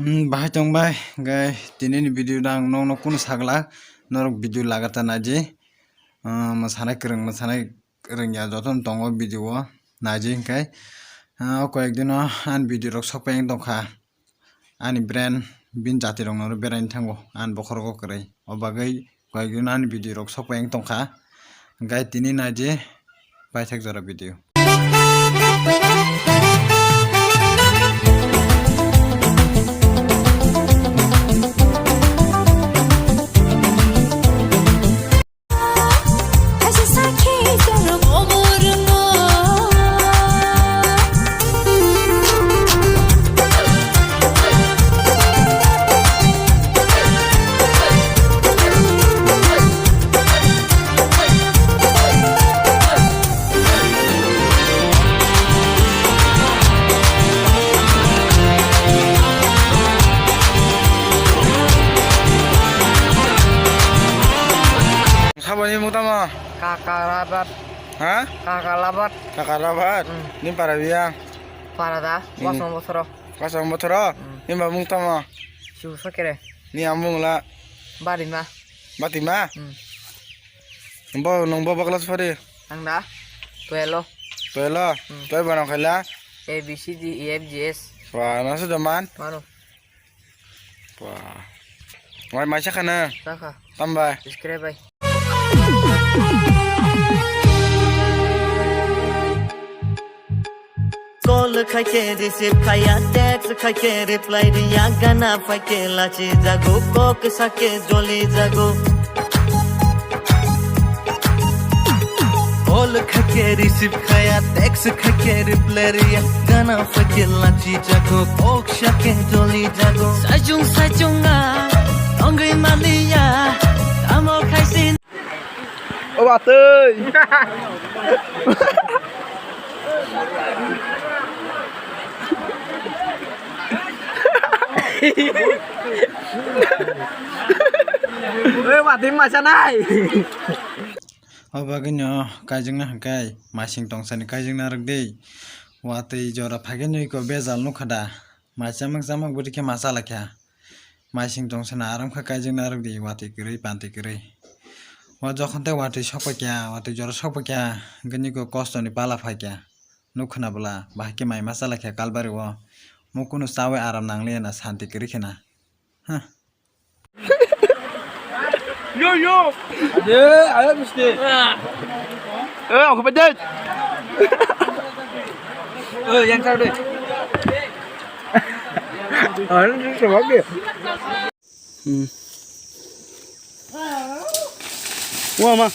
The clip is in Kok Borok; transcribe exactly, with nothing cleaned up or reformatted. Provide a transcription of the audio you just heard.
Hmm, bahai tong bai, hwnkhe tini ni video dang nokno kunu sagla, norok video lagata naidi. Ah, mwsanai kwrwng, mwsanai rwngya jotono tongo video o naidi hwnkhe. Ah, o koyek dino ani video rok sokpai wng tongkha. Ani brand bini jati rokno beraina thango, ani bokhorogo kwrwi. O bagwi koyekjano ani video rok sokpai wng tongkha. Hwnkhe tini naidi paithak jora video. Saboni mung tamo? Kakarabat. Ha? Kakalabat. Kakarabat. Hmm. Ni para biya? Para da, hmm. Wasong bosoro. Wasong bosoro? Hmm. Ni ba mung tamo? Su sakere. Ni amung la? Barima. Batima? Hmm. Bo nung bo bakla sori? Ang da? Twelve. Twelve? Hmm. Twelve barang khaila? A, B, C, D, E, F, G, H. Wah, nasu jaman? Mano. Wah. Wai, mai sakha na? Sakha. Tambai. Subscribe bai. Call khaikhe receive khaiya, text khaikhe reply riya, gana phaikhe lachi jago, kok sake joli jago. Call khaikhe receive khaiya, text khaikhe reply riya, gana phaikhe lachi jago, kok sake joli jago. Saichung saichung a tongwi maliya, tamo khaisi. O batwi. Oi, watwi masa nai. O bagwino kaijakna hwnkhe masing tongsani kaijakna rwk di. Watwi jora phagwi nwi ko bejal nukha da. Mai chamak chamak bwrwi khe ma chalakha. Masing tongsani aram khe kaijakna rwk di, watwi kwrwi, pantwi kwrwi. O jokhon tei watwi sokpakya, watwi jora sokpakya, hwnkhe nwi ko kostoni pala phaikha. Nuk khna bwla, bahai khe mai ma chalakha kalbari o. Mukunu chawi aram nangliya na santi kwrwi khna. Huh. Yo, yo. Ade, ayo, misti. Eh, aku pedet. Eh, yang satu deh. Ano, ano, ano, ano. Hmm. Wah, ma.